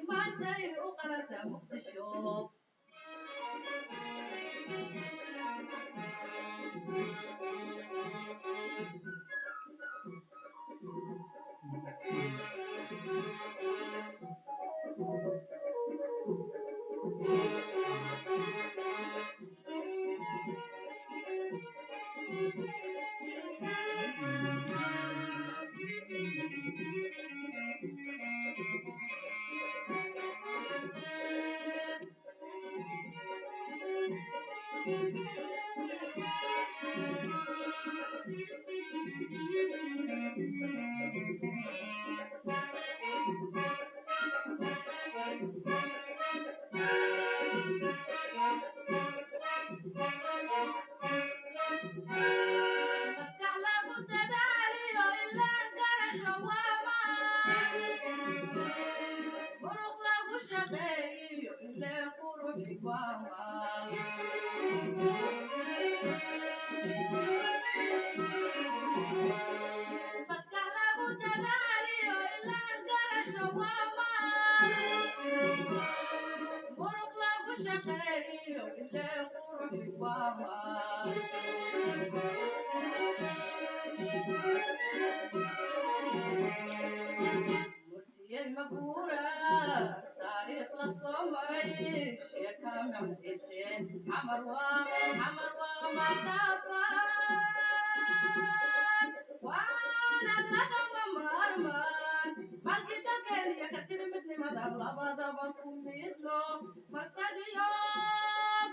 Maantay u qalanta Muqdisho. Maskax lagu dadaaliyo ilaan garasho waa maan, muruq lagu shaqeeyiyo ileen quruxi waa maal. Maskax lagu dadaaliyo ilaan garasho waa maal, muruq lagu shaqeeyiyo ileen quruxi waa maal. Murtiyey maguura taariikh la soo maray, sheeka macdise Xamar waa, Xamar waa madafaan, waana lagama maarmaan malkii dalkeen iyo kartida midnimada labadaba ku miisno, marsadiyo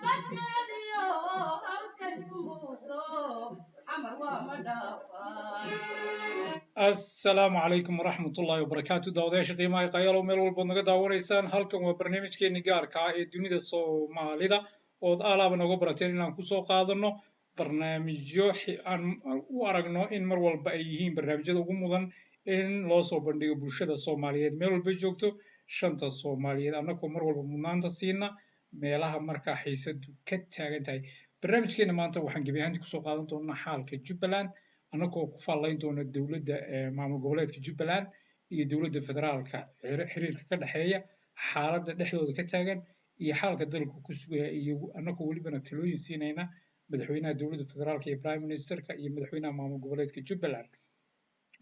baddeediyo hawdka isku muuqdo. Xamar waa ma dhaafaan. Assalaamu calaykum waraxmatullaahi wabarakaatu. Daawadayaasha qiimaha qayaalow, meel walbood naga daawanaysaan, halkan waa barnaamijkeeni gaarka ah ee Dunida Soomaalida, ood aalaaba nooga barateen inaan kusoo qaadano barnaamijyo aan u aragno in mar walba ay yihiin barnaamijyada ugu mudan in loo soo bandhigo bulshada Soomaaliyeed meel walba joogto, shanta Soomaaliyeed, annagoo mar walba mudnaanta siina meelaha markaa xiisadu ka taagan tahay. Barnaamijkeena maanta waxaan gebi ahaantii kusoo qaadan doonaa xaalka Jubbaland, annagoo ku fallayn doona dowladda maamul goboleedka Jubbaland iyo dowladda federaalka, xiriirka ka dhexeeya, xaaladda dhexdooda ka taagan iyo xaalka dalku ku sugaya, iyo annagoo welibana talooyin siinayna madaxweynaha dowladda federaalka iyo prime ministerka iyo madaxweynaha maamul goboleedka Jubbaland.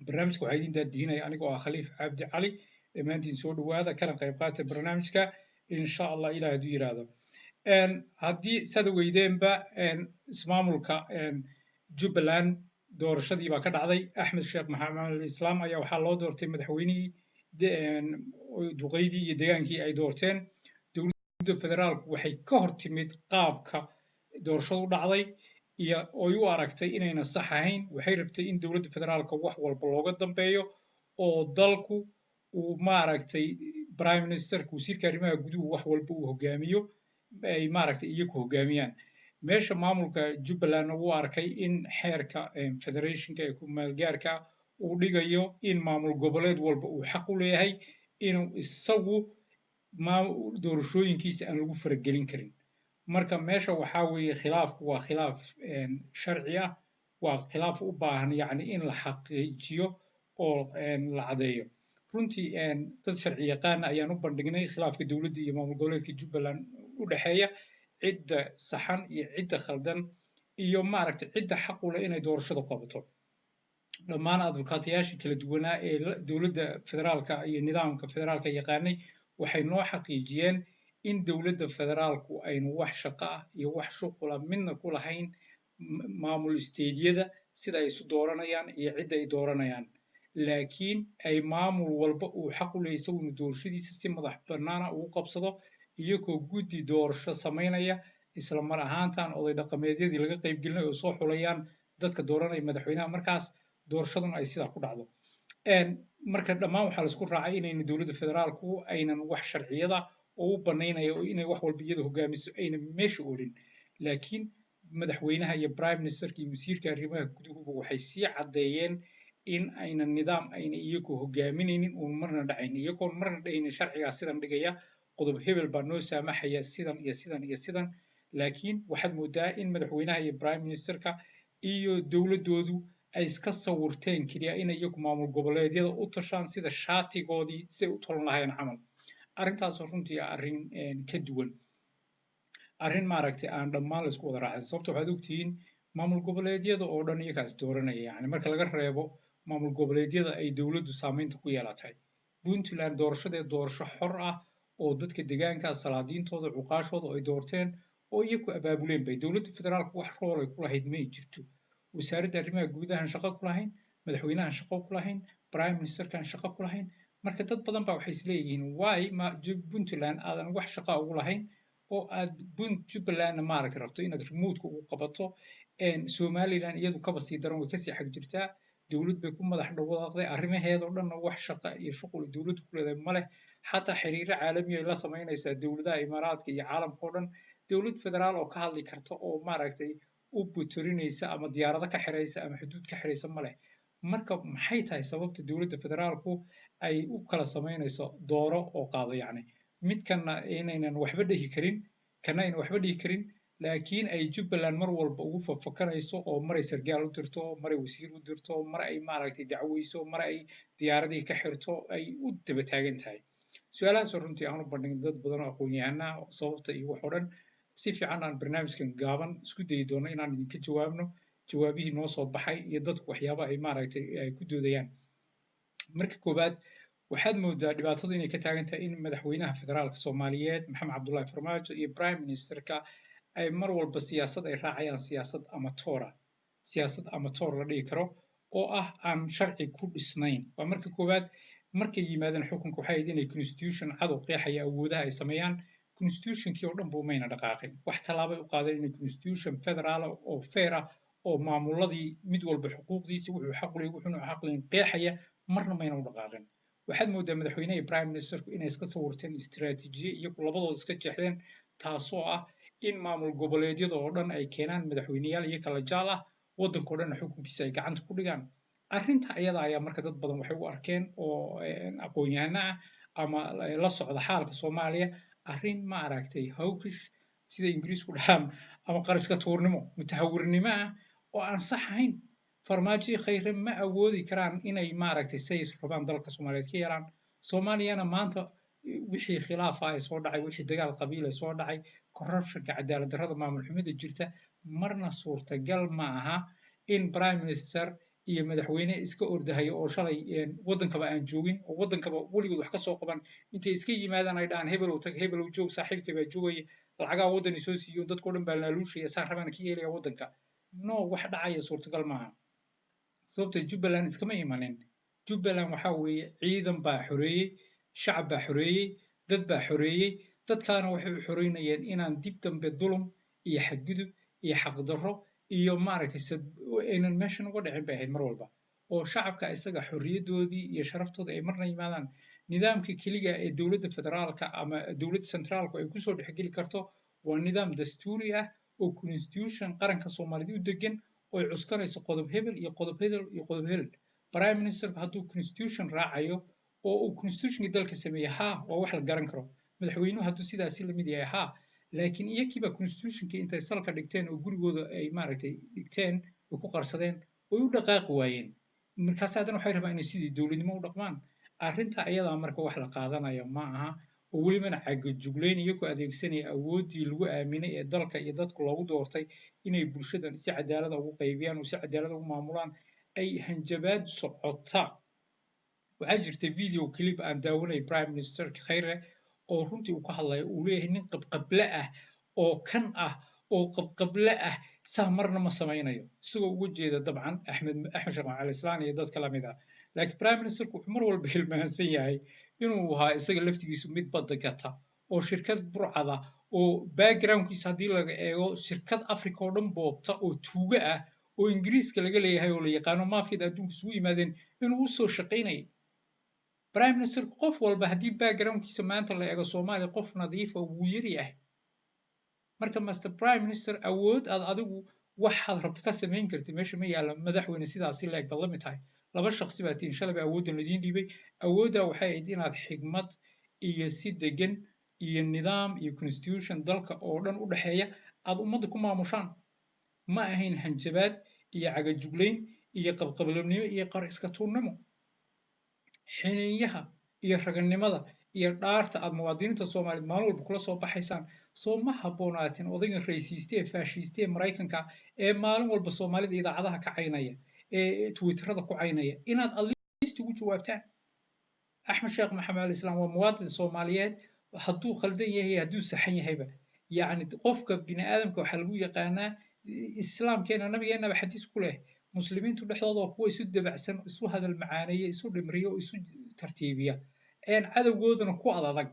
Barnaamijka waxaa idiin daadihinaya anigoo ah Khaliif Cabdi Cali. Dhammaantiin soo dhowaada, kana qayb qaata barnaamijka, insha Allah Ilaah hadduu yiraahdo. Haddii saad ogeydeenba, ismaamulka Jubbaland doorashadii baa ka dhacday. Axmed Sheekh Maxamed Islaam ayaa waxaa loo doortay madaxweynihii duqeydii iyo degaankii ay doorteen. Dowladda federaalku waxay ka hor timid qaabka doorashadu u dhacday iyo oy u aragtay inayna sax ahayn. Waxay rabtay in dowladda federaalka wax walba looga dambeeyo oo dalku uu maaragtay prime ministerka, wasiirka arrimaha guduhu wax walba uu hogaamiyo, ay maaragtay iyagu hogaamiyaan meesha. Maamulka Jubbalandna wuu arkay in xeerka federationka ee ku maalgaarka uu dhigayo in maamul goboleed walba uu xaq u leeyahay inuu isagu doorashooyinkiisa aan lagu faragelin karin. Marka meesha waxaa weeye, khilaafku waa khilaaf sharci ah, waa khilaaf u baahan yacni in la xaqiijiyo oo la caddeeyo. Runtii dad sharci yaqaana ayaan u bandhignay khilaafka dowladda iyo maamul goboleedka Jubbaland u dhexeeya, cidda saxan iyo cidda khaldan iyo maaragtay cidda xaq u leh inay doorashada qabato. Dhammaan advokaatayaashii kala duwanaa ee dowladda federaalka iyo nidaamka federaalka yaqaanay waxay noo xaqiijiyeen in dowladda federaalku aynu wax shaqo ah iyo wax shuqula midna ku lahayn maamul isteediyada, sida ay isu dooranayaan iyo cidda ay dooranayaan, laakiin ay maamul walba uu xaq u leeyahay isagu inuu doorashadiisa si madax bannaana ugu qabsado, iyagoo guddi doorasho samaynaya, isla mar ahaantan oday dhaqameedyadii laga qaybgelinayo oo soo xulayaan dadka dooranaya madaxweynaha, markaas doorashaduna ay sidaa ku dhacdo. Marka dhammaan waxaa laisku raacay inayna dowladda federaalku aynan wax sharciyada oo u banaynaya oo inay wax walba iyada hogaamiso ayna meesha oolin. Laakiin madaxweynaha iyo prime ministerka iyo wasiirka arrimaha guduhuba waxay sii caddeeyeen in aynan nidaam ayna iyagu hogaaminaynin uun marna dhacaynin, iyagoon marna dhahaynin sharcigaa sidan dhigaya, qodob hebel baa noo saamaxaya sidan iyo sidan iyo sidan. Laakiin waxaad moodaa in madaxweynaha iyo prime ministerka iyo dowladdoodu ay iska sawirteen keliya in iyagu maamul goboleedyada u tashaan sida shaatigoodii siday u tolan lahaayeen camal. Arrintaasoo runtii ah arrin ka duwan, arrin maaragtay aan dhammaan la isku wada raacin, sababta waxaad ogtihiin maamul goboleedyada oo dhan iyagaas dooranaya, yani marka laga reebo maamul goboleedyada ay dowladdu saameynta ku yeelatay. Puntland doorashadeed doorasho xor ah oo dadka deegaanka, salaadiintooda, cuqaashooda ay doorteen oo iyagu abaabuleen bay. Dowladda federaalku wax role ay ku lahayd ma ay jirto. Wasaaradda arrimaha gudahan shaqo ku lahayn, madaxweynahan shaqo ku lahayn, prime ministerkan shaqo ku lahayn. Marka dad badan baa waxay isleeyihiin, why ma Puntland aadan wax shaqa ugu lahayn oo aad Jubbalandna maaragtay rabto inaad remote-ka ugu qabato? Somaliland iyadu kaba sii daran, way kasii xag jirtaa, dowlad bay ku madax dhawaaqday, arrimaheedoo dhanna wax shaqa iyo shuqul dowladdu ku leedahay ma leh. Xataa xiriiro caalami ay la samaynaysaa, dowladaha Imaaraadka iyo caalamka oo dhan. Dowlad federaal oo ka hadli karta oo maaragtay u butorinaysa ama diyaarado ka xiraysa ama xuduud ka xiraysa ma leh. Marka maxay tahay sababta dowladda federaalku ay u kala samaynayso dooro oo qaado, yacni midkanna inaynan waxba dhihi karin, kana aynan waxba dhihi karin, laakiin ay Jubbaland mar walba ugu fafakanayso oo maray sargaal u dirto, maray wasiir u dirto, mar ay maaragtay dacweyso, mar ay diyaaradihii ka xirto, ay u daba taagan tahay? Su-aalahaasoo runtii aan u bandhigin dad badan oo aqoon-yahana ah, sababta iyo wax oo dhan si fiican aan barnaamijkan gaaban isku dayi doono inaan idinka jawaabno, jawaabihii noo soo baxay iyo dadku waxyaaba ay maaragtay ay ku doodayaan. Marka koowaad, waxaad moodaa dhibaatadu inay ka taagan tahay in madaxweynaha federaalka Soomaaliyeed Maxamed Cabdullaahi Farmaajo iyo prime ministerka ay mar walba siyaasad ay raacayaan, siyaasad amateur ah, siyaasad amateur la dhihi karo oo ah aan sharci ku dhisnayn. Waa marka koowaad. Markay yimaadeen xukunka waxay ahayd inay constitution cadow qeexaya awoodaha ay sameeyaan. Constitutionkii oo dhan bu mayna dhaqaaqin. Wax tallaabay u qaadeen inay constitution federaal oo fair ah oo maamuladii mid walba xuquuqdiisa, wuxuu xaq u leeyahay, wuxuuna xaq leeyahay qeexaya, marna mayna u dhaqaaqin. Waxaad moodaa madaxweynaha iyo prime ministerku inay iska sawirteen istiraatiijiye iyagu labadooda iska jeexdeen, taasoo ah in maamul goboleedyada oo dhan ay keenaan madaxweyneyaal iyo kala jaal ah, waddanka oo dhanna xukunkiisa ay gacanta ku dhigaan. Arrinta ayada ayaa marka dad badan waxay u arkeen oo aqoon-yahano ah ama la socda xaalka Soomaaliya arrin ma aragtay hawkish, sida Ingiriisku dhahaan, ama qariska tuurnimo, mutahawirnimo ah oo aan sax ahayn. Farmaajo iyo Khayre ma awoodi karaan inay maaragtay say rabaan dalka Soomaaliyeed ka yeelaan. Soomaaliyana maanta wixii khilaafa ee soo dhacay, wixii dagaal qabiil ee soo dhacay, corruptionka, cadaalad darrada, maamul xumida jirta, marna suurtagal ma aha in prime minister iyo madaxweyne iska ordahayo oo shalay waddankaba aan joogin oo waddankaba weligood wax ka soo qaban intay iska yimaadaan ay dhahaan, "Hebelow tag, hebelow joog, saaxiibkay baa joogaya, lacagaa waddan isoo siiyo, dadkao dhan baa laaluushaya, saan rabaan ka yeelaya waddanka." No, wax dhacaya suurtagal maaha, sababta Jubbaland iskama imanin. Jubbaland waxaa weeye ciidan baa xoreeyey, shacab baa xoreeyey, dad baa xoreeyey. Dadkaana waxay u xoreynayeen inaan dib dambe dulum iyo xadgudub iyo xaqdarro iyo maaragtay aynan meeshan uga dhicin bay ahayd mar walba, oo shacabka isaga xorriyaddoodii iyo sharaftooda ay marna yimaadaan. Nidaamka keliga ee dowladda federaalka ama dowladda centraalku ay kusoo dhexgeli karto waa nidaam dastuuri ah oo constitution qaranka Soomaaliyeed u degan oo ay cuskanayso qodob hebel iyo qodob hebel iyo qodob hebel. Prime ministerku hadduu constitution raacayo oo uu constitutionkii dalka sameeyey, haa, waa wax la garan karo. Madaxweynuhu hadduu sidaasi lamid yahay, haa. Laakiin iyakiiba constitutionkii intay salka dhigteen oo gurigooda ay maaragtay dhigteen oo ku qarsadeen oy u dhaqaaqi waayeen, markaas haddana waxay rabaan inay sidii dowladnimo u dhaqmaan. Arrinta ayadaa marka wax la qaadanaya ma aha, oo welibana cagajuglayn iyagoo adeegsanaya awooddii lagu aaminay ee dalka iyo dadka loogu doortay inay bulshadan si cadaalada ugu qaybiyaan oo si cadaalada ugu maamulaan, ay hanjabaad socota. Waxaa jirtay video clip aan daawanayay prime minister Khayre oo runtii uu ka hadlayo, uu leeyahay nin qabqable ah oo kan ah oo qabqable ah saa marna ma samaynayo, isagoo uga jeeda dabcan Axmed Sheekh Macali Islaan iyo dadka lamid ah. Laakiin prime ministerku wuxuu mar walba hilmaansan yahay inuu ahaa isaga laftigiisu mid badda gata oo shirkad burcada oo backgroundkiisa haddii laga eego shirkad Africa oo dhan boobta oo tuuga ah oo Ingiriiska laga leeyahay oo la yaqaano, maafiyada adduunka isugu yimaadeen inuu usoo shaqaynayay. Prime ministerku qof walba haddii backgroundkiisa maanta la eego Soomaaliya, qof nadiifa wuu yar yahay. Marka master prime minister, awood aad adigu waxaad rabto ka samayn kartid meesha ma yaalla. Madaxweyne sidaasi leeg baad la mid tahay. Laba shakhsi baa tihiin. Shalay baa awooddan laidiin dhiibay. Awooddaa waxay ahayd inaad xigmad iyo si degan iyo nidaam iyo constitution dalka oo dhan u dhexeeya aad ummadda ku maamushaan. Ma ahayn hanjabaad iyo cagajuglayn iyo qabqablanimo iyo qar iska tuurnimo. Xiniinyaha iyo raganimada Iyo dhaarta aad muwaadiniinta Soomaaliyeed maalin walba kula soo baxaysaan, soo ma habboonaatin odaygan racist ee fascist ee Maraykanka ee maalin walba Soomaalida idaacadaha ka caynaya ee Twitterada ku caynaya inaad at least ugu jawaabtaan? Axmed Sheekh Maxamed Al Islaam waa muwaadin Soomaaliyeed, hadduu khaldan yahay, hadduu saxan yahayba. Yacni qofka bini aadamka waxaa lagu yaqaanaa Islaamkeena, nabigeenaba xadiis ku leh, muslimiintu dhexdooda waa kuwa isu dabacsan, isu hadal macaaneeya, isu dhimriya oo isu tartiibiya, een cadowgoodana ku adadag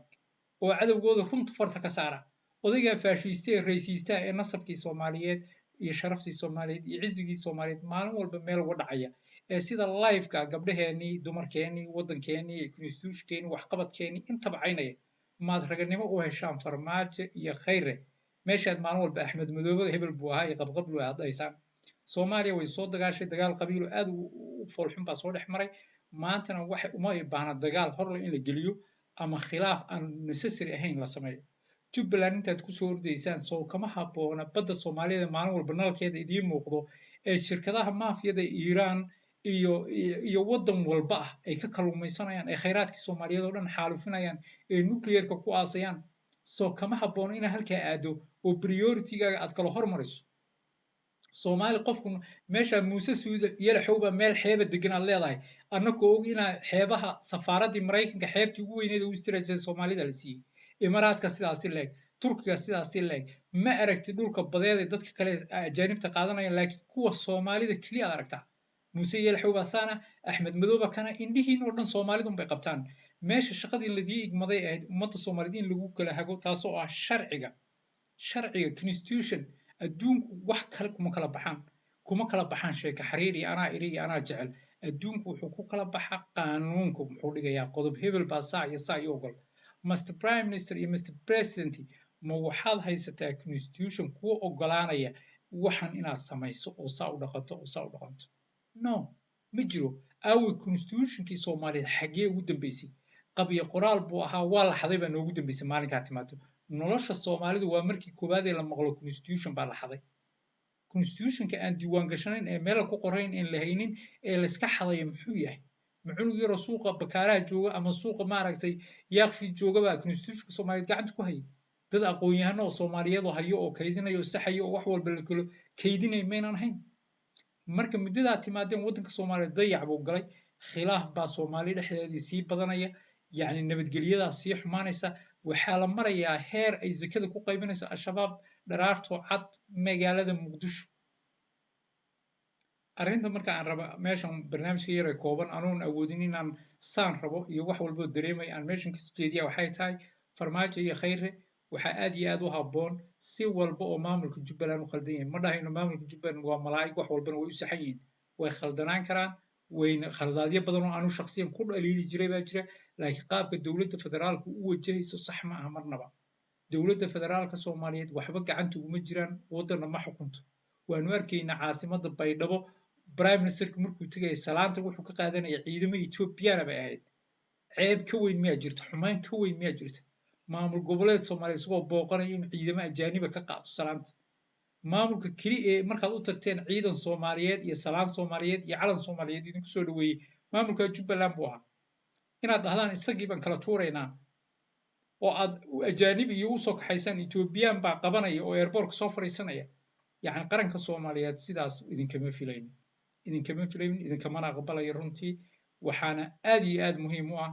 oo cadowgooda runta farta ka saara. Odaygaa fascist ee racist-aha ee nasabkii Soomaaliyeed iyo sharaftii Soomaaliyeed iyo cizigii Soomaaliyeed maalin walba meel uga dhacaya, ee sida live-ka gabdhaheenii, dumarkeenii, waddankeenii, constitution-keenii, waxqabadkeenii intaba caynaya, maad raganimo u heshaan, Farmaajo iyo Khayre, meeshaad maalin walba Axmed Madoobe hebel buu ahaa iyo qabqablu aad dhaysaan? Soomaaliya way soo dagaashay, dagaal qabiilo aad u foolxun baa soo dhex maray. Maantana waxa uma baahna dagaal horle in la geliyo ama khilaaf aan necessary ahayn la sameeyo. Jubbaland intaad kusoo ordaysaan, soo kama habboona badda Soomaaliyada maalin walba nalkeeda idiin muuqdo ee shirkadaha maafiyada Iiraan iyo waddan walba ah ay ka kalluumaysanayaan, ay khayraadkii Soomaaliyeed oo dhan xaalufinayaan, ee nuclear-ka ku aasayaan? Soo kama habboona inaad halkaa aado oo priority-gaaga aad kala hormariso? Soomaali qofku meesha Muuse Suuda Yalaxow baa meel xeeba degan aad leedahay, annagoo og inaa xeebaha safaaraddii Maraykanka xeebtii ugu weyneed u istiraajisay Soomaalida la siiyey, Imaaraadka sidaasi leeg, Turkiga sidaasi leeg. Ma aragtid dhulka badeed ee dadka kale ajaanibta qaadanayaan, laakiin kuwa Soomaalida keliya aad aragtaa. Muuse Yalaxow baa saana, Axmed Madooba kana, indhihiin oo dhan Soomaalidun bay qabtaan. Meesha shaqadii ladii igmaday ahayd ummadda Soomaaliyeed in lagu kala hago, taasoo ah sharciga, constitution. Adduunku wax kale kuma kala baxaan, kuma kala baxaan sheeko xariir iyo anaa iri iyo anaa jecel. Adduunku wuxuu ku kala baxaa qaanuunku muxuu dhigayaa, qodob hebel baa saa iyo saa iyo ogol. Mr Prime Minister iyo Mr President, ma waxaad haysataa constitution kuu ogolaanaya waxan inaad samayso oo saa u dhaqanto oo saa u dhaqanto? No, ma jiro. Aawi constitution-kii Soomaaliyeed? Xaggee ugu dambeysay? Qabyo qoraal buu ahaa, waa la xaday baa noogu dambeysay maalinkaa timaado nolosha Soomaalidu. Waa markii koowaad ee la maqlo constitution baa la xaday. Constitution-ka aan diiwaan gashanayn ee meela ku qorayn een la haynin ee layska xadayo muxuu yahay? Ma cunug yaroo suuqa Bakaaraha jooga ama suuqa maaragtay Yaaqshii jooga baa constitution-ka Soomaaliyeed gacanta ku hayay? Dad aqoon-yahano oo Soomaaliyeed oo hayo oo kaydinayo oo saxayo oo wax walba la kalo kaydinay maynaan ahayn. Marka muddadaa timaadeen, waddanka Soomaaliyeed dayac buu galay, khilaaf baa Soomaali dhexdeedii sii badanaya, yacni nabadgelyadaa sii xumaanaysa. Waxaa la marayaa heer ay zakada ku qaybinayso Al-Shabaab dharaartoo cad magaalada Muqdisho. Arrinta marka aan raba meeshan barnaamijka yar ee kooban, anoon awoodin inaan saan rabo iyo wax walboo dareemaya aan meeshan kasoo jeediya, waxay tahay Farmaajo iyo Khayre waxaa aad iyo aad u habboon, si walba oo maamulka Jubbaland u khaldan yahay, ma dhahayno maamulka Jubbaland waa malaa'ig, wax walbana way u saxan yihiin. Way khaldanaan karaan, wayna khaldaadyo badan oo aanu shakhsiyan ku dhaliili jiray baa jira, laakiin qaabka dowladda federaalka u wajahayso sax ma aha marnaba. Dowladda federaalka Soomaaliyeed waxba gacanta uguma jiraan, waddanna ma xukunto. Waanu arkaynaa caasimadda Baydhabo prime minister-ku markuu tegaya, salaanta wuxuu ka qaadanaya ciidamo Ethiopiana bay ahayd. Ceeb ka weyn miyaa jirta? Xumaan ka weyn miyaa jirta? Maamul goboleed Soomaaliya isagoo booqanaya inuu ciidamo ajaaniba ka qaato salaanta. Maamulka keli ee markaad u tagteen ciidan Soomaaliyeed iyo salaan Soomaaliyeed iyo calan Soomaaliyeed idinku soo dhaweeyey maamulka Jubbaland buu ahaa. Inaad dhahdaan isagii baan kala tuuraynaa oo aad ajaanib iyo usoo kaxaysaan, Ethiopian baa qabanaya oo airport-ka soo fadhiisanaya, yacni qaranka Soomaaliyeed sidaas idinkama filayn, idinkama filayn, idinkamana aqbalayo runtii. Waxaana aad iyo aad muhiim u ah,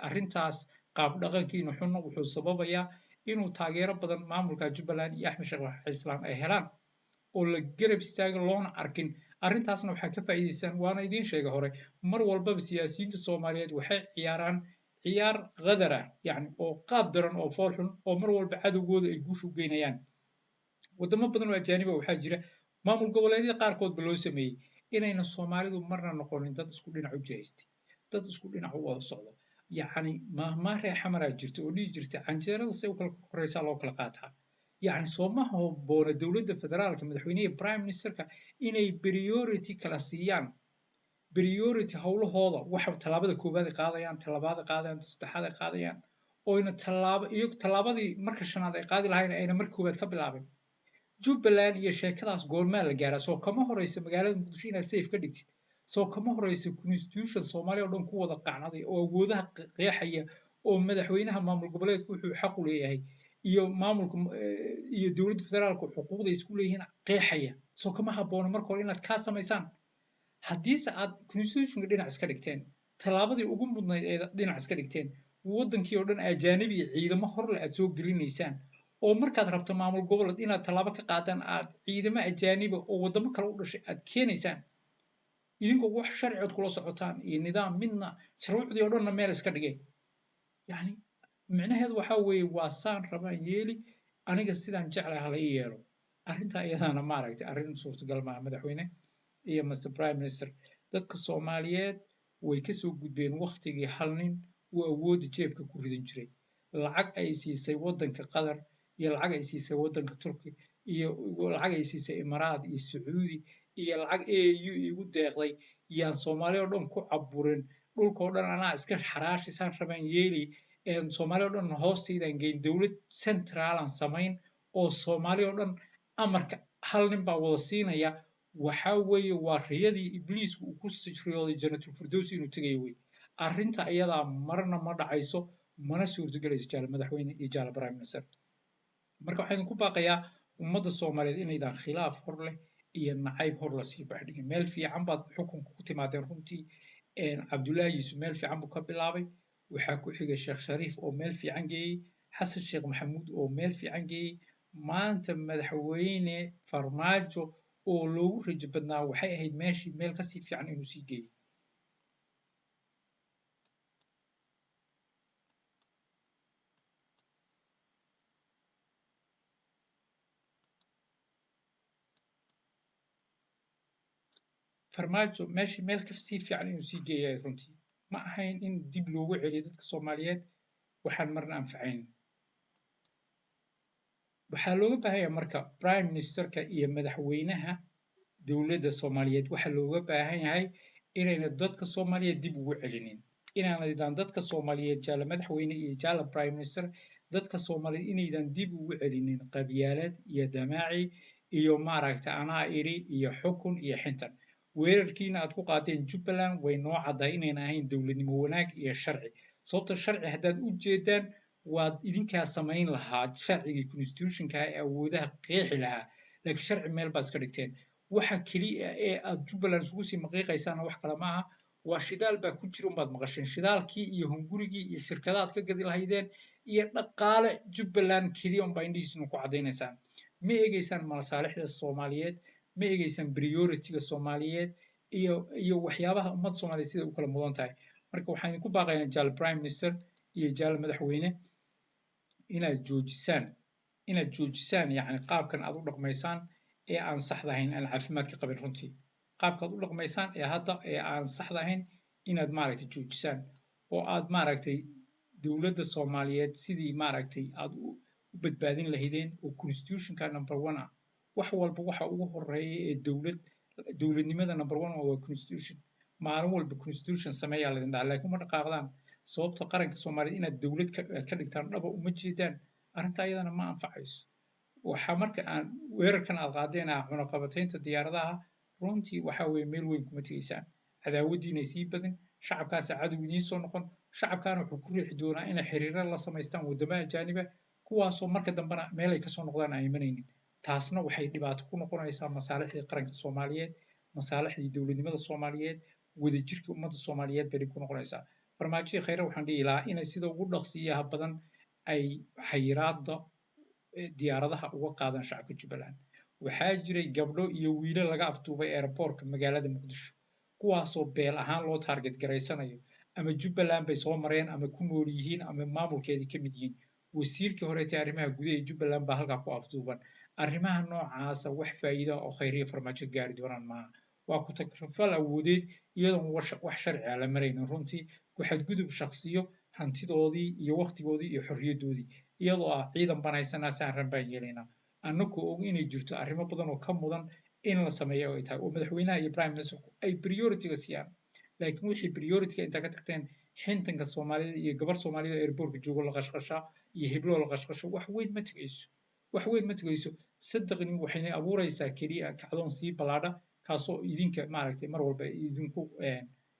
arrintaas qaab dhaqankiina xunna wuxuu sababayaa inuu taageero badan maamulka Jubbaland iyo Axmed Sheekh Islaan ay helaan oo la garab istaago loona arkin. Arrintaasna waxaa ka faa'iidaystaan, waana idiin sheegay hore, mar walbaba siyaasiyiinta Soomaaliyeed waxay ciyaaraan ciyaar qadar ah, yacni oo qaab daran oo fool xun, oo mar walba cadowgooda ay guusha u geynayaan. Wadamo badan oo ajaaniba waxaa jira maamul goboleedyada qaarkoodba loo sameeyey inayna Soomaalidu marna noqonin dad isku dhinac u jihaystay, dad isku dhinac u wada socdo. Yacni maahmaah reer Xamaraa jirta oo dhihi jirta: "Canjeerada say u kala koraysaa loo kala qaataa." Yacni sooma habboona dowladda federaalka, madaxweynaha, prime minister-ka inay priority kala siiyaan, priority howlahooda, waxa tallaabada koowaad ay qaadayaan, tallaabada qaadayaan, ta saddexaad ay qaadayaan, oyna tallaabo iyo tallaabadii marka shanaad ay qaadi lahayn ayna marka koowaad ka bilaabin. Jubbaland iyo sheekadaas goormaa la gaaraa? Soo kama horeyso magaalada Muqdisho inaad safe ka dhigtid? Soo kama horeyso constitution Soomaaliya oo dhan ku wada qacnaday oo awoodaha qeexaya? Oo madaxweynaha maamul goboleedku wuxuu xaq u leeyahay iyo maamulka iyo dowladda federaalku xuquuqda isku leeyihiin qeexaya. Soo kama habboona marka hore inaad kaa samaysaan? Haddiise aad constitutionka dhinac iska dhigteen, tallaabadii ugu mudnayd ee dhinac iska dhigteen, waddankii oo dhan ajaanibi iyo ciidamo horle aad soo gelinaysaan, oo markaad rabto maamul goboleed inaad tallaabo ka qaadaan aad ciidamo ajaaniba oo waddamo kale u dhashay aad keenaysaan, idinkoo wax sharcigood kula socotaan iyo nidaam midna, shuruucdii oo dhanna meel iska dhigay, yacni micnaheedu waxaa weeye waa saan rabaan yeeli, aniga sidaan jeclahay hala ii yeelo. Arrintaa iyadana, maaragtay, arrin suurtagal maaha. Madaxweyne iyo Mr Prime Minister, dadka Soomaaliyeed way kasoo gudbeen waktigii hal nin uu awoodda jeebka ku ridan jiray. Lacag ay siisay waddanka Qatar iyo lacag ay siisay waddanka Turki iyo lacag ay siisay Imaaraat iyo Sacuudi iyo lacag AU igu deeqday yaan Soomaali oo dhan ku caburin, dhulka oo dhan anaa iska xaraashi, saan rabaan yeeli, Soomaali oo dhan hoostaydaan geyn, dowlad centralan samayn oo Soomaali oo dhan amarka hal nin baa wada siinaya. Waxaa weeye waa riyadii Ibliisku uu ku riyooday Jannatul Firdows inuu tegayo wey. Arrinta iyadaa marna ma dhacayso, mana suurtagelayso, jaale madaxweyne iyo jaale prime minister. Marka waxaan idinku baaqayaa ummadda Soomaaliyeed inaydaan khilaaf hor leh iyo nacayb hor lasii baxdhigin. Meel fiican baad xukunka ku timaadeen runtii. Cabdullaahi Yuusuf meel fiican buu ka bilaabay, waxaa ku xigay Sheekh Shariif oo meel fiican geeyey, Xasan Sheekh Maxamuud oo meel fiican geeyey, maanta madaxweyne Farmaajo oo loogu rajo badnaa. Waxay ahayd meeshii meel kasii fiican inuu sii geeyo. Farmaajo meeshii meel kasii fiican inuu sii geeyahay runtii. Ma ahayn in dib loogu celiyo dadka Soomaaliyeed waxaan marna anfacayn. Waxaa looga baahan yahay marka prime ministerka iyo madaxweynaha dowladda Soomaaliyeed, waxaa looga baahan yahay inayna dadka Soomaaliyeed dib ugu celinin, inaanaydan dadka Soomaaliyeed, jaale madaxweyne iyo jaale prime minister, dadka Soomaaliyeed inaydan dib ugu celinin qabyaalad iyo damaaci iyo, maaragta, anaa iri iyo xukun iyo xintan. Weerarkiina aad ku qaadeen Jubbaland way noo caddahay inayna ahayn dowladnimo wanaag iyo sharci, sababta sharci haddaad u jeedaan waad idinkaa samayn lahaa sharcigii constitutionka ee awoodaha qeexi lahaa, laakiin sharci meel baad iska dhigteen. Waxa keliya ee aad Jubbaland isugu sii maqiiqaysaana wax kale ma aha, waa shidaal baa ku jira unbaad maqasheen. Shidaalkii iyo hungurigii iyo shirkadaad ka gadi lahaydeen iyo dhaqaale Jubbaland keliya unbaa indhihiisuna ku caddaynaysaan. Ma eegeysaan masaalixda Soomaaliyeed, ma eegeysaan priority-ga Soomaaliyeed iyo waxyaabaha ummadda Soomaaliyeed sida u kala mudan tahay. Marka waxaan idinku baaqayaa, jaal prime minister iyo jaal madaxweyne, inaad joojisaan yacni qaabkan aad u dhaqmaysaan ee aan saxda ahayn, aan caafimaadka qabin runtii. Qaabkaad u dhaqmaysaan ee hadda ee aan saxda ahayn inaad, maaragtay, joojisaan oo aad, maaragtay, dowladda Soomaaliyeed sidii, maaragtay, aad u badbaadin lahaydeen oo constitutionka number one ah. Wax walba waxa ugu horeeya ee dowladnimada number one waa constitution. Maalin walba constitution sameeyaa laydin dhaha, laakiin uma dhaqaaqdaan, sababta qaranka Soomaaliyeed inaad dowlad aad ka dhigtaan dhaba uma jeedaan. Arrinta ayadana ma anfacayso. Waxaa marka aan weerarkan aad qaadeen ah cunaqabataynta diyaaradaha, runtii waxaa weeye meel weyn kuma tegaysaan. Cadaawaddiinay sii badin, shacabkaasa cadow idiin soo noqon. Shacabkaana wuxuu ku riixi doonaa inay xiriiro la samaystaan waddamo ajaaniba, kuwaasoo marka dambena meelay kasoo noqdaan aan imanaynin. Taasna waxay dhibaato ku noqonaysaa masaalixdii qaranka Soomaaliyeed, masaalixdii dowladnimada Soomaaliyeed, wadajirkii ummadda Soomaaliyeed bay dhib ku noqonaysaa. Farmaajihii Khayre waxaan dhihi lahaa inay sida ugu dhaqsiyaha badan ay xayiraadda diyaaradaha uga qaadaan shacabka Jubbaland. Waxaa jiray gabdho iyo wiilal laga afduubay airportka magaalada Muqdisho, kuwaasoo beel ahaan loo target garaysanayo, ama Jubbaland bay soo mareen ama ku nool yihiin ama maamulkeedii ka mid yihiin. Wasiirkii horeetay arrimaha gudaha ee Jubbaland baa halkaa ku afduuban. Arrimaha noocaasa wax faa'iida oo Khayriya Farmaajo gaari doonaan maaha. Waa ku takrifal awoodeed iyadoon wax sharci ah la maraynin runtii, ku xadgudub shakhsiyo, hantidoodii iyo waqtigoodii iyo xorriyaddoodii, iyadoo ah ciidan baan haysanaa, saan ran baan yeelaynaa, annagoo og inay jirto arrimo badan oo ka mudan in la sameeyo ay tahay oo madaxweynaha iyo prime ministerku ay priority-ga siiyaan. Laakiin wixii priority-ga intaa ka tagteen, xintanka Soomaalida iyo gabar Soomaalida airportka joogo la qashqashaa iyo hibloo la qashqasho, wax weyn ma tegayso, wax weyn ma tegayso. Saddexni waxayna abuuraysaa keliya kacdoon sii ballaadha, kaasoo idinka, maaragtay, mar walba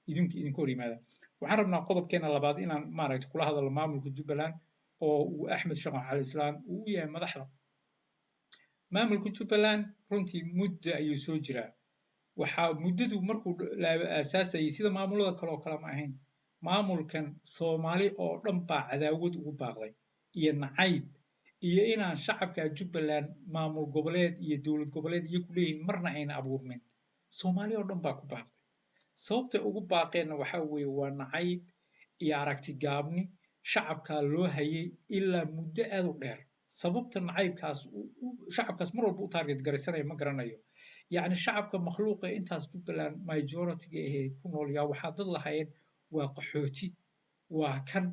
idinku hor yimaada. Waxaan rabnaa qodobkeena labaad inaan maaragtay kula hadalno maamulka Jubbaland oo uu Axmed Sheekh Cali Islaan uu u yahay madaxda maamulka Jubbaland. Runtii muddo ayuu soo jiraa. Waxaa muddadu markuu la aasaasayay, sida maamulada kale oo kale ma ahayn. Maamulkan Soomaali oo dhan baa cadaawad ugu baaqday iyo nacayb iyo inaan shacabka Jubbaland maamul goboleed iyo dowlad goboleed iyo ku leeyihiin marna ayna abuurmin. Soomaali oo dhan baa ku baaqday. Sababtay ugu baaqeenna waxaa weeye waa nacayb iyo aragti gaabni shacabkaa loo hayay ilaa muddo aad u dheer. Sababta nacaybkaas shacabkaas mar walba u target garaysanaya ma garanayo. Yacni shacabka makhluuqa intaas Jubbaland majority-ga ahee ku nool yaa waxaa dad lahaayeen waa qaxooti, waa kan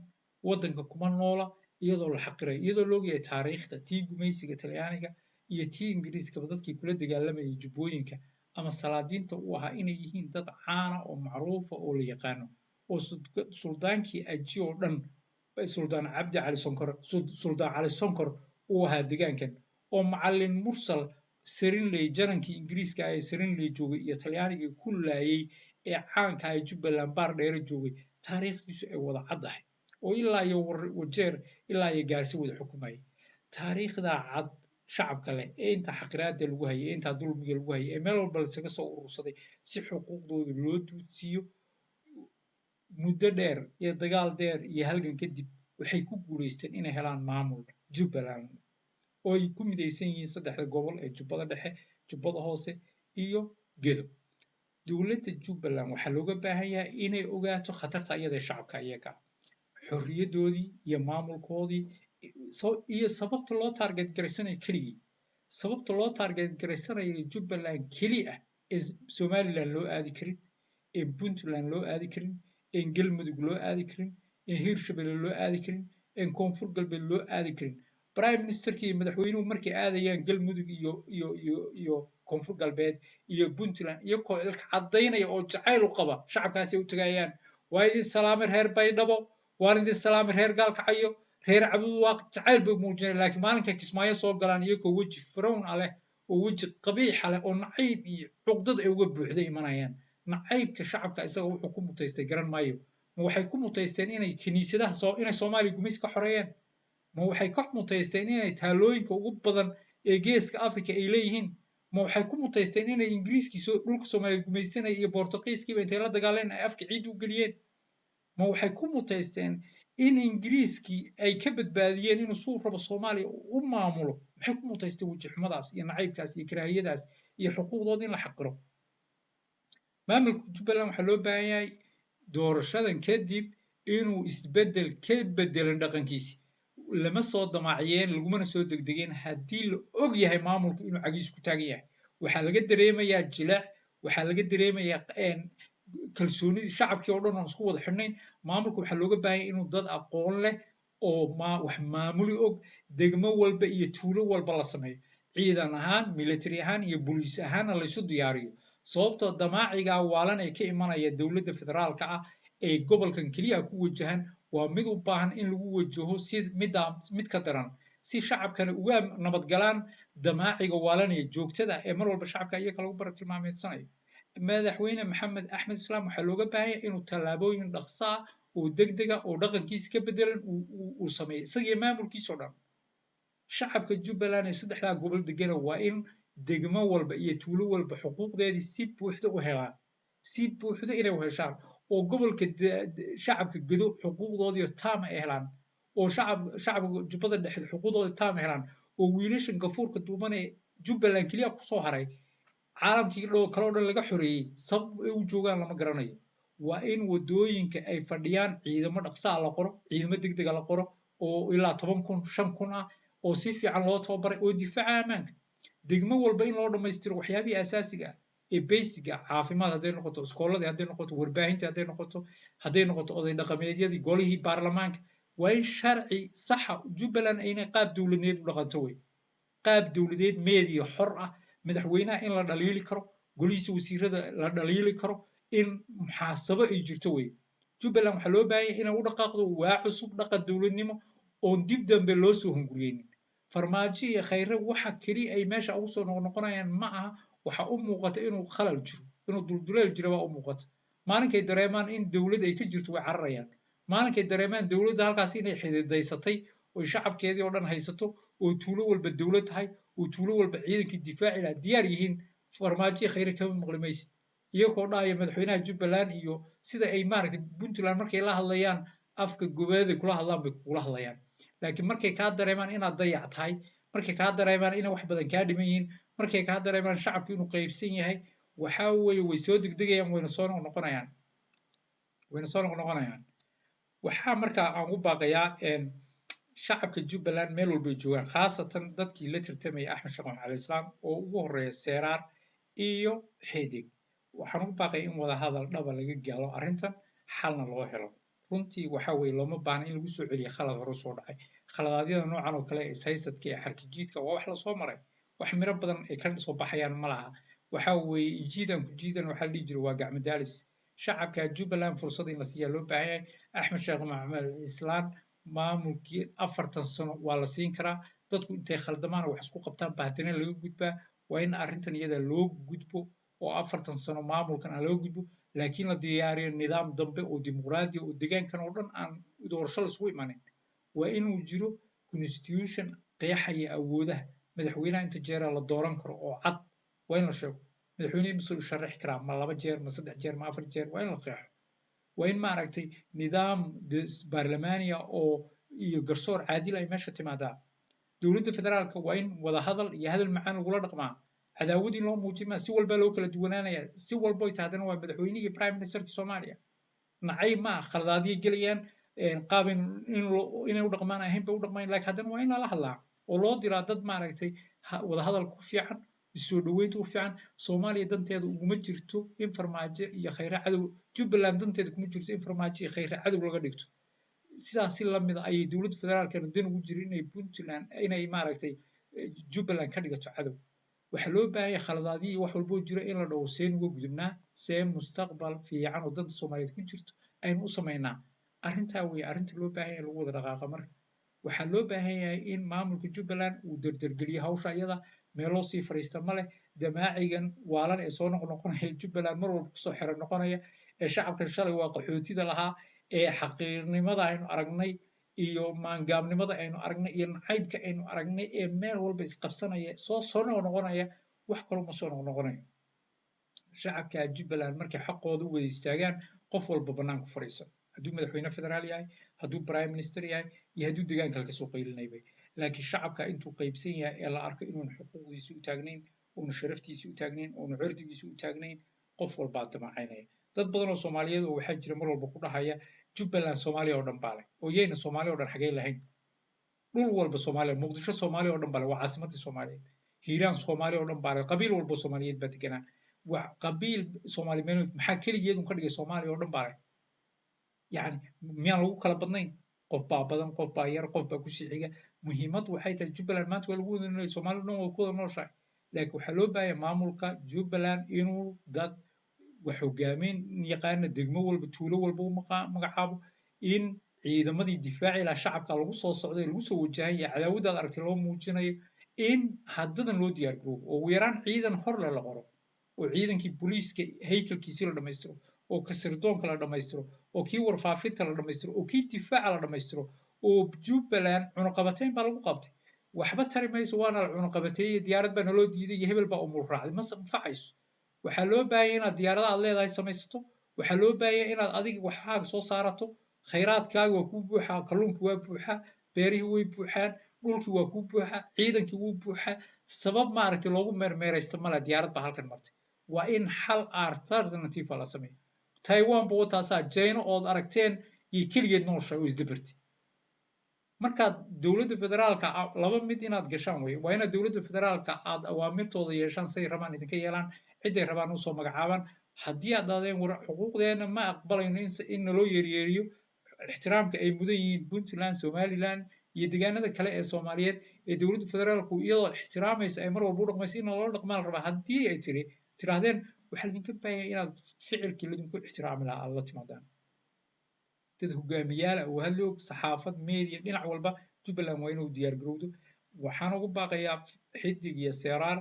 waddanka kuma noola, iyadoo la xaqirayo, iyadoo la ogyahay taariikhda tii gumaysiga Talyaaniga iyo tii Ingiriiskaba dadkii kula dagaalamayay Jubbooyinka ama salaadiinta u ahaa inay yihiin dad caana oo macruufa oo la yaqaano, oo suldaankii Aji oo dhan, Suldaan Cabdi Cali Sonkor, Suldaan Cali Sonkor uu ahaa degaankan, oo Macallin Mursal Serinley, janankii Ingiriiska ee Serinley joogay iyo Talyaanigii ku laayay ee caanka ah ee Jubbaland Baar Dheere joogay, taariikhdiisu ay wada caddahay, oo ilaa iyo Wajeer ilaa iyo Gaarsi wada xukumayay. Taariikhdaa cad shacabka leh ee intaa xaqiraada lagu hayay, ee intaa dulmiga lagu hayay, ee meel walba laisaga soo urursaday si xuquuqdooda loo duudsiiyo, muddo dheer iyo dagaal dheer iyo halgan kadib waxay ku guulaysteen inay helaan maamul Jubbaland oo ay ku midaysan yihiin saddexda gobol ee Jubbada Dhexe, Jubbada Hoose iyo Gedo. Dowladda Jubbaland waxaa looga baahan yahay inay ogaato khatarta iyada ee shacabka iyaga ah, xorriyaddoodii iyo maamulkoodii iyo sababta loo target garaysanayo keligii, sababta loo target garaysanayo Jubbaland keli ah ee Somaliland loo aadi karin, ee Puntland loo aadi karin, ee Galmudug loo aadi karin, ee Hirshabelle loo aadi karin, ee Koonfur Galbeed loo aadi karin. Prime ministerkii iyo madaxweynuhu markay aadayaan Galmudug iyo Koonfur Galbeed iyo Puntland, iyagoo ilka caddaynaya oo jacayl u qaba shacabkaasay u tagayaan: "Waa idin salaamay reer Baydhabo, waan idin salaamay reer Gaalkacyo, reer Cabudwaaq." Jacayl bay muujinaya. Laakiin maalinka Kismaayo soo galaan, iyagoo weji frown a leh oo weji qabiixa leh oo nacayb iyo cuqdad ay uga buuxda imanayaan. Nacaybka shacabka isaga wuxuu ku mutaystay garan maayo. Ma waxay ku mutaysteen inay kiniisadaha soo inay Soomaaliya gumays ka xoreeyeen? Ma waxay ka mutaysteen inay taalooyinka ugu badan ee Geeska Africa ay leeyihiin? Ma waxay ku mutaysteen inay Ingiriiskii soo dhulka Soomaaliya gumaysanaya iyo Boortaqiiskiiba intay la dagaaleen ay afka ciid u geliyeen? Ma waxay ku mutaysteen in Ingiriiskii ay ka badbaadiyeen inuu suu rabo Soomaaliya u maamulo? Maxay ku mutaysteen weji xumadaas iyo nacaybkaas iyo karaahiyadaas iyo xuquuqdooda in la xaqiro? Maamulka Jubbaland waxaa loo baahan yahay doorashadan kadib inuu isbeddel ka beddelan dhaqankiisi. Lama soo damaaciyeen, lagumana soo degdegeen haddii la og yahay maamulku inuu cagiis ku taagan yahay. Waxaa laga dareemayaa jileec, waxaa laga dareemayaa kalsoonidii shacabkii oo dhan oon isku wada xidhnayn. Maamulka waxaa looga baahan yahay inuu dad aqoon leh oo wax maamuli og degmo walba iyo tuulo walba la sameeyo, ciidan ahaan, military ahaan iyo boliis ahaanna laysu diyaariyo. Sababtoo damaacigaa waalan ee ka imanaya dowladda federaalka ah ee gobolkan keliya ku wajahan waa mid u baahan in lagu wajaho si middaa mid ka daran, si shacabkana uga nabadgalaan damaaciga waalanaya joogtada ee mar walba shacabka iyaga lagu bartilmaameedsanayo. Madaxweyne Maxamed Axmed Islaam waxaa looga baahan yahay inuu tallaabooyin dhaqso ah oo degdega oo dhaqankiisa ka bedelan uu sameeyo, isagiyo maamulkiisa oo dhan. Shacabka Jubbaland ee saddexdaa gobol degana waa in degmo walba iyo tuulo walba xuquuqdeedii si buuxda u helaan, si buuxda inay u heshaan, oo gobolka shacabka Gedo xuquuqdoodiyo taam ay helaan, oo shacabka Jubbada Dhexe xuquuqdooda taam ay helaan, oo wiilashan gafuurka duuban ee Jubbaland keliya kusoo haray, caalamkii kale oo dhan laga xoreeyey, sabab ay u joogaan lama garanayo. Waa in wadooyinka ay fadhiyaan ciidamo dhaqsaa la qoro, ciidamo degdega la qoro oo ilaa 10,000, 5,000 ah oo si fiican loo tababaray oo difaaca ammaanka. Degmo walba in loo dhammaystiro waxyaabihii asaasiga ah ee basic-ga, caafimaad hadday noqoto, iskooladii hadday noqoto, warbaahintii hadday noqoto, oday dhaqameedyadii, golihii baarlamaanka. Waa in sharci saxa Jubbaland aynay qaab dowladneed u dhaqanto wey, qaab dowladeed, media xor ah, madaxweynaha in la dhaliili karo, golihiisa wasiirada la dhaliili karo, in muxaasabo ay jirto wey. Jubbaland waxaa loo baahan yahay inay u dhaqaaqdo waa cusub, dhaqan dowladnimo oon dib dambe loo soo hunguriyeynin. Farmaajo iyo Khayre waxa keliya ay meesha ugu soo noqnoqonayaan ma aha. Waxa u muuqata inuu khalal jiro, inuu dulduleel jiro baa u muuqata. Maalinkay dareemaan in dowlad ay ka jirto, way cararayaan. Maalinkay dareemaan dowladda halkaas inay xididaysatay oy shacabkeedii oo dhan haysato, oo tuulo walba dowlad tahay, oo tuulo walba ciidankii difaaci lahaa diyaar yihiin, Farmaajo, Khayre kama maqli maysid iyagoo dhahaya madaxweynaha Jubbaland iyo sida ay maaragtay Puntland markay la hadlayaan afka goboleeday kula hadlaan bay kugula hadlayaan. Laakiin markay kaa dareemaan inaad dayac tahay, markay kaa dareemaan inay wax badan kaa dhiman yihiin, markay kaa dareemaan shacabku inuu qaybsan yahay, waxaa weeye way soo degdegayaan, wayna soo noqnoqonayaan, wayna soo noqnoqonayaan. Waxaa markaa aan u baaqayaa shacabka Jubbaland meel walbay joogaan, khaasatan dadkii la tartamaya Axmed Sheekh Maxamed Cali Islaam oo ugu horreeya Seeraar iyo Xidig, waxaan ugu baaqaya in wada hadal dhaba laga gaalo arrintan, xalna loo helo. Runtii waxa weeye looma baahna in lagu soo celiyo khalad hore soo dhacay. Khaladaadyada noocan oo kale ee ishaysadka ee xarkijiidka waa wax lasoo maray, wax miro badan ay ka soo baxayaan ma laha. Waxa weeye ijiidan ku jiidan waxaa la dhihi jiray waa gacmo daalis. Shacabka Jubbaland fursad in la siiyaa loo baahan yahay. Axmed Sheekh Maxamed Islaan maamulkii 40 sano waa la siin karaa. Dadku intay khaldamaan wax isku qabtaan ba haddana laga gudbaa. Waa in arrintan iyada loo gudbo oo 40 sano maamulkan aan loo gudbo, laakiin la diyaariyo nidaam dambe oo dimuqraadi oo deegaankan oo dhan aan doorasho la isugu imanin. Waa inuu jiro constitution qeexaya awoodaha madaxweynaha, inta jeera la dooran karo oo cad waa in la sheego. Madaxweyne mise u sharaxi karaa? Ma laba jeer, ma saddex jeer, ma afar jeer? Waa in la qeexo. Waa in maaragtay nidaam baarlamaaniya oo iyo garsoor caadil ay meesha timaadaa. Dowladda federaalka waa in wada hadal iyo hadal macaan lagula dhaqmaa, cadaawad in loo muujin. Si walbaa loo kala duwanaanaya, si walbo ay tahay, haddana waa madaxweynihii prime ministerka Soomaaliya. Nacayb ma ah, khaladaadiyay gelayaan, qaab inay u dhaqmaan ahayn bay u dhaqmayn, laakiin haddana waa in lala hadlaa oo loo diraa dad maaragtay wada hadalka ku fiican, soo dhoweynta u fiican. Soomaaliya danteeda uguma jirto in Farmaajo iyo Khayre cadow. Jubbaland danteeda kuma jirto in Farmaajo iyo Khayre cadow laga dhigto. Sidaas si lamid a ayay dowladda federaalkana dan ugu jirin inay Puntland, inay maaragtay Jubbaland ka dhigato cadow. Waxaa loo baahan yahay khaladaadihii wax walboo jira in la dhaho: seen uga gudubnaa, see mustaqbal fiican oo danta Soomaaliyeed ku jirto aynu u samaynaa? Arrintaa weeye arrinta loo baahan yahay lagu wada dhaqaaqa. Marka waxaa loo baahan yahay in maamulka Jubbaland uu derdergeliyo hawsha iyada. Meeloo sii fadhiista ma leh. Damaacigan waalan ee soo noqnoqonaya, Jubbaland mar walba kusoo xero noqonaya, ee shacabkan shalay waa qaxootida lahaa, ee xaqiirnimada aynu aragnay iyo maangaabnimada aynu aragnay iyo nacaybka aynu aragnay ee meel walba isqabsanaya, soo soo noqnoqonaya, wax kaloo ma soo noqnoqonayo. Shacabka Jubbaland markay xaqooda u wada istaagaan, qof walba bannaanku fadhiisan, hadduu madaxweyne federaal yahay, hadduu prime minister yahay iyo hadduu degaan kale kasoo qaylinayba. Laakiin shacabka intuu qaybsan yahay ee la arko inuun xuquuqdiisi u taagnayn, uunu sharaftiisi u taagnayn, uunu cirdigiisi u taagnayn, qof walbaa damacaynaya. Dad badan oo Soomaaliyeed oo waxaa jira mar walba ku dhahaya Jubbaland Soomaaliya oo dhan baa leh, oo yayna Soomaaliya oo dhan xagee lahayn? Dhul walba Soomaaliya, Muqdisho Soomaaliya oo dhan baa leh, waa caasimadii Soomaaliyeed. Hiiraan Soomaaliya oo dhan baa leh, qabiil walba Soomaaliyeed baa deganaa. Waa qabiil Soomaali meel maxaa keligeed un ka dhigay Soomaaliya oo dhan baa leh? Yacni miyaan lagu kala badnayn? Qof baa badan, qof baa yar, qof baa kusii xiga. Muhiimaddu waxay tahay Jubbaland maanta waa lagu wada nool, Soomaaliya dhan waa ku wada nooshahay. Laakiin waxaa loo baahanya maamulka Jubbaland inuu dad wax hogaamin yaqaana degmo walba, tuulo walba u magacaabo, in ciidamadii difaaci lahaa shacabka lagu soo socday, lagu soo wajahan yahay, cadaawaddaad aragtay loo muujinayo, in haddadan loo diyaar garoobo oo ugu yaraan ciidan horle la qoro, oo ciidankii booliiska haykalkiisii la dhammaystiro, oo ka sirdoonka la dhammaystiro, oo kii warfaafinta la dhammaystiro, oo kii difaaca la dhammaystiro. Oo Jubbaland cunaqabateyn baa lagu qabtay, waxba tari mayso. Waana la cunaqabateeyey, diyaarad baa naloo diiday iyo hebel baa umul raacday, ma anfacayso. Waxaa loo baahanya inaad diyaarada aad leedahay samaysato. Waxaa loo baahanya inaad adiga waxaaga soo saarato. Khayraadkaaga waa kuu buuxaa, kalluunkii waa buuxaa, beerihii way buuxaan, dhulkii waa kuu buuxaa, ciidankii wuu buuxaa. Sabab maaragtay loogu meermeeraysto male. Diyaarad baa halkan martay. Waa in xal alternative la sameeyo. Taiwan ba wataasaa, China ood aragteen iyo keligeed nooshahay oo isdabartay. Markaad dowladda federaalka laba mid inaad gashaan wey: waa inaad dowladda federaalka aad awaamirtooda yeeshaan, say rabaan idinka yeelaan, ciday rabaan usoo magacaabaan. Haddii aad dhahdeen war xuquuqdeena ma aqbalayno in naloo yeeryeeriyo, ixtiraamka ay mudan yihiin Puntland, Somaliland iyo deegaanada kale ee Soomaaliyeed ee dowladda federaalku iyadoo ixtiraamaysa ay mar walba u dhaqmayso in naloo dhaqmaa la rabaa, haddii ay tiraahdeen, waxaa lidinka baahanya inaad ficilkii lidinku ixtiraami lahaa aad la timaadaan. Dad hogaamiyaala oo hadlo, saxaafad, media, dhinac walba Jubbaland waa inuu diyaar garowdo. Waxaan ugu baaqayaa Xidig iyo Seeraar: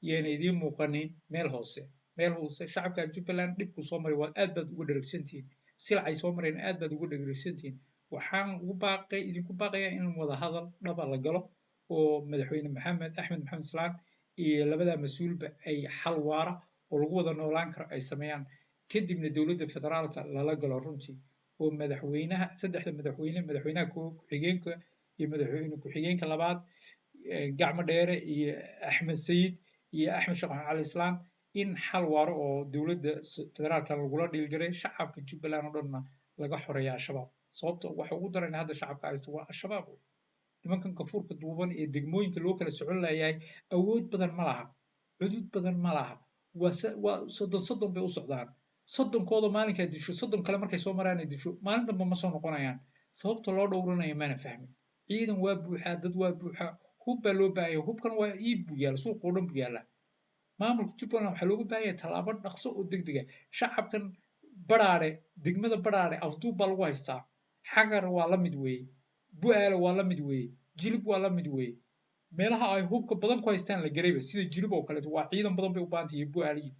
yayna idiin muuqanin meel hoose. Meel hoose shacabka Jubbaland dhibku soo maray waa aad baad uga dheragsantihiin, silcay soo mareen aad baad uga dheragsantihiin. Waxaan ugu baaqay, idinku baaqayaa in wada hadal dhaba la galo oo madaxweyne Maxamed Axmed Maxamed Islaan iyo labada mas-uulba ay xal waara oo lagu wada noolaan karo ay sameeyaan, kadibna dowladda federaalka lala galo runtii, oo madaxweynaha, saddexda madaxweyne, madaxweynaha ku-xigeenka iyo madaxweyne ku-xigeenka labaad, Gacmo Dheere iyo Axmed Sayid iyo Axmed Sheekh Maxamed Cali Islaan, in xal waaro oo dowladda federaalka lagula dhiilgaray, shacabka Jubbaland oo dhanna laga xoreeya Al-Shabaab. Sababta waxa ugu daran hadda shacabka haysta waa Al-Shabaab wey. Nimankan gafuurka duuban ee degmooyinka loo kala socon layahay awood badan ma laha, cudud badan ma laha. Waa 30 30 bay u socdaan. 30-kooda maalinkaa disho, 30 kale markay soo maraan ay disho, maalin dambe ma soo noqonayaan. Sababta loo dhowranaya maana fahmin. Ciidan waa buuxaa, dad waa buuxaa, hub baa loo baahaya. Hubkan waa iib buu yaalla, suuqoo dhan buu yaallaa. Maamulka Jubbaland waxaa looga baahanya tallaabo dhaqso oo degdega. Shacabkan Badhaadhe, degmada Badhaadhe afduub baa lagu haystaa. Xagar waa la mid weeye, Bu-aale waa la mid weeye, Jilib waa la mid weeye. Meelaha ay hubka badan ku haystaan la garayba, sida Jilib oo kaleeto, waa ciidan badan bay u baahan tahay, Bu-aale iyo,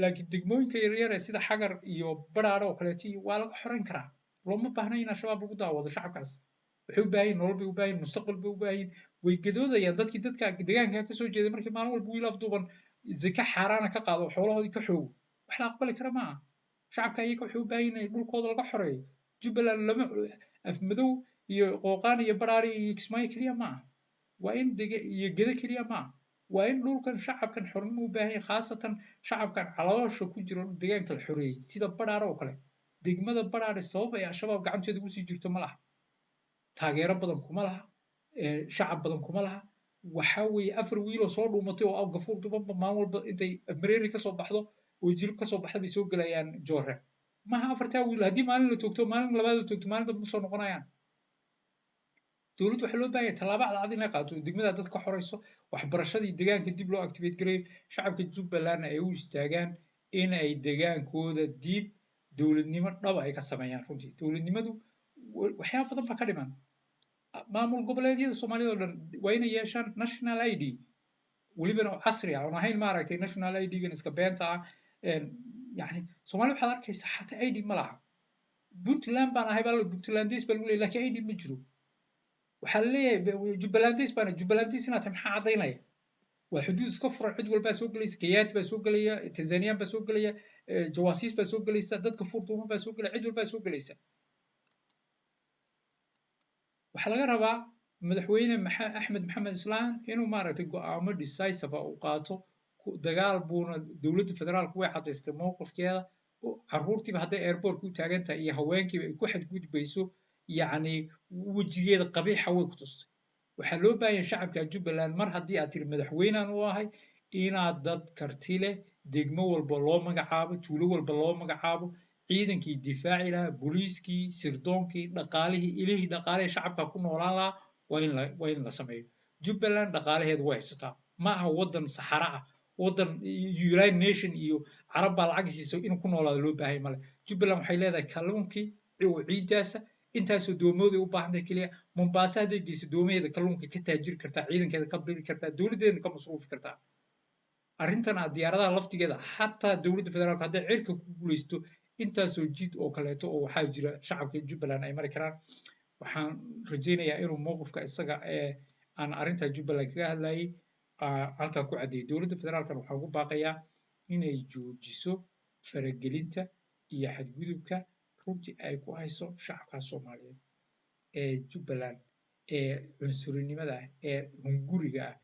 laakiin degmooyinka yaryar ee sida Xagar iyo Badhaadhe oo kaleeto iyo waa laga xorayn karaa. Looma baahna in Al-Shabaab lagu daawado. Shacabkaas waxay u baahan yihin nolol bay u baahan yihin, mustaqbal bay u baahan yihin. Way gadoodayaan dadkii dadka deegaanka kasoo jeeday markii maalin walba wiil afduuban zaka xaaraana ka qaado, xoolahoodii ka xoogo. Wax la aqbali kara maaha. Shacabka iyaga waxay u baahan yihin in dhulkooda laga xoreeyo. Jubbaland lama Afmadow iyo Qooqaan iyo Badhaadhe iyo Kismaayo keliya maaha, waa in dege iyo Gedo keliya maaha. Waa in dhulkan shacabkan xornimo u baahan yahay, khaasatan shacabkan caloosha ku jiro deegaanka la xoreeyey sida Badhaadhe oo kale. Degmada Badhaadhe sabab ay Al-Shabaab gacanteeda ugu sii jirto ma laha, taageero badan kuma laha, shacab badan kuma laha. Waxa weeye afar wiiloo soo dhuumatay oo gafuur dubanba maalin walba intay Mareeri kasoo baxdo oo Jilib kasoo baxda bay soo gelayaan Joore. Maha afartaa wiil haddii maalin la toogto, maalin labaad la toogto, maalin dambe ma soo noqonayaan. Dowladdu waxaa loo baahan yahay tallaabo cadcad inay qaato, degmada dad ka xoreyso, waxbarashadii deegaanka dib loo activate gareeyo, shacabka Jubbalandna ay u istaagaan in ay degaankooda dib dowladnimo dhaba ay ka sameeyaan. Runtii dowladnimadu waxyaaba badan baa ka dhiman. Maamul goboleedyada Soomaalida oo dhan waa inay yeeshaan national ID, welibana oo casri ah, oon ahayn maaragtay national ID-gan iska beenta ah. Yani Soomaalida waxaad arkaysaa xataa ID ma laha. Puntland baan ahay baa, Puntlandis baa lagu leeyahy, lakin ID ma jiro. Waxaa la leeyahay Jubbalandis baan. Jubbalandis inaad tahay maxaa caddaynaya? Waa xuduud iska furan, cid walbaa soo gelaysa. Kenyaati baa soo gelaya, Tanzanian baa soo gelaya, jawaasiis baa soo gelaysa, dadka furduuman baa soo gelaya, cid walbaa soo gelaysa. Waxaa laga rabaa madaxweyne Axmed Maxamed Islaan inuu maaragtay go'aamo decisive ah uu qaato. Dagaal buuna dowladda federaalku way caddaystay mowqifkeeda. Carruurtiiba hadday airportka u taagan tahay iyo haweenkiiba ay ku xadgudbayso, yacni wejigeeda qabiixa way ku tustay. Waxaa loo baahan yahay shacabka Jubbaland, mar haddii aad tiri madaxweynaan u ahay, inaad dad karti leh degmo walba loo magacaabo, tuulo walba loo magacaabo, ciidankii difaaci lahaa, booliiskii, sirdoonkii, dhaqaalihii, ilihii dhaqaalihii shacabka ku noolaan lahaa waa in la sameeyo. Jubbaland dhaqaalaheedu way haysataa. Ma aha waddan saxara ah, waddan United Nation iyo Carab baa lacag siisa inuu ku noolaado loo baahay male. Jubbaland waxay leedahay kalluunkii oo ciiddaasa, intaasoo doomooday u baahan tahay keliya. Mombasa hadday geyso doomaheeda kalluunka, ka taajiri kartaa, ciidankeeda ka biri kartaa, dowladdeedana ka masruufi kartaa. Arrintan aad diyaaradaha laftigeeda, xataa dowladda federaalka hadday cirka ku guulaysto, intaasoo jid oo kaleeto oo waxaa jira shacabka Jubbaland ay mari karaan. Waxaan rajaynayaa inuu mowqifka isaga ee aan arrinta Jubbaland kaga hadlayay halkaa ku caddeeyay. Dowladda federaalkana waxaan ugu baaqayaa inay joojiso faragelinta iyo xadgudubka runtii ay ku hayso shacabka Soomaaliyeed ee Jubbaland, ee cunsurinimada ah, ee hunguriga ah,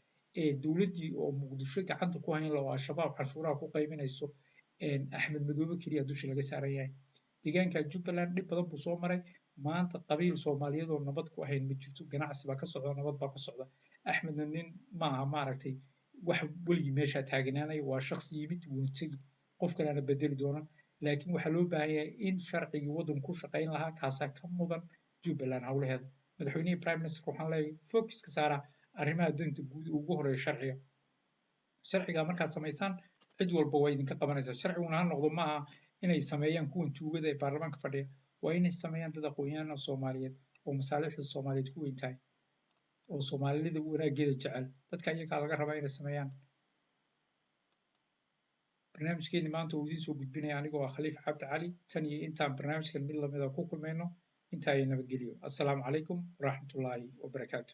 ee dowladdii oo Muqdisho gacanta ku hayn laho Al-Shabaab canshuuraha ku qaybinayso. Axmed Madoobe keliya dusha laga saaran yahay. Deegaanka Jubbaland dhib badan buu soo maray. Maanta qabiil Soomaaliyeed oo nabad ku ahayn ma jirto. Ganacsi baa ka socda, nabad baa ka socda. Axmedna nin maaha maaragtay wax weligii meeshaa taagnaanaya. Waa shakhsi yimid, wuuna tegi, qof kalena bedeli doona. Laakiin waxaa loo baahan yahay in sharcigii waddanku ku shaqayn lahaa kaasaa ka mudan Jubbaland howlaheeda. Madaxweynihii, prime minister, waxaan leeyahay focuska saara arrimaha danta guud, ugu horeeya sharciga. Sharciga markaad samaysaan, cid walba waa idinka qabanaysaa. Sharciguna ha noqdo, maaha inay sameeyaan kuwan tuugada ee baarlamaanka fadhiya, waa inay sameeyaan dad aqoon-yahan Soomaaliyeed oo masaalixda Soomaaliyeed ku weyn tahay, oo Soomaalida wanaaggeeda jecel. Dadka iyagaa laga rabaa inay sameeyaan. Barnaamijkeeni maanta uu idiin soo gudbinaya anigoo ah Khaliif Cabdi Cali. Tan iyo intaan barnaamijkan mid lamida ku kulmayno, intaa iyo nabadgelyo. Assalaamu calaykum waraxmatullaahi wabarakaatu.